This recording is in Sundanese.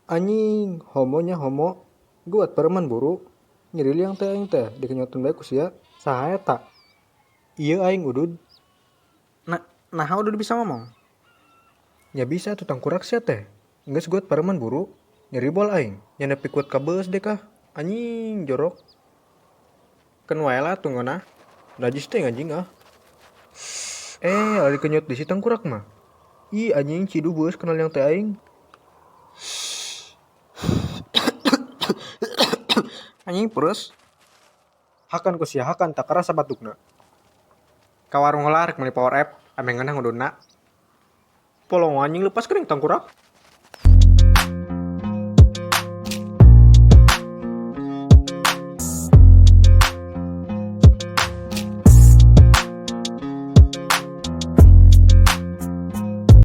Anjing, homo nya homo. Guat pareman buru. Nyeri liang teh aing teh dikenyotan bae ku sia. Saha eta? Ieu aing udud. Nah, naha udud bisa ngomong? Nya bisa tuh tangkurak sia teh. Geus guat pareman buru. Nyeri bol aing. Nya nepi kuat ka beus deh kah. Anjing, jorok. Keun wae lah tunggona. Najis teh anjing ah. Eh, ari kenyot di si tangkurak mah. Ih anjing ciduh beus kenal yang teh aing. Anjing peres. Hakan ku sia hakan tak kerasa batukna. Ka warung heula rek meuli power app ameh ngeunah ngududna. Polong anjing lepas kering tangkurak.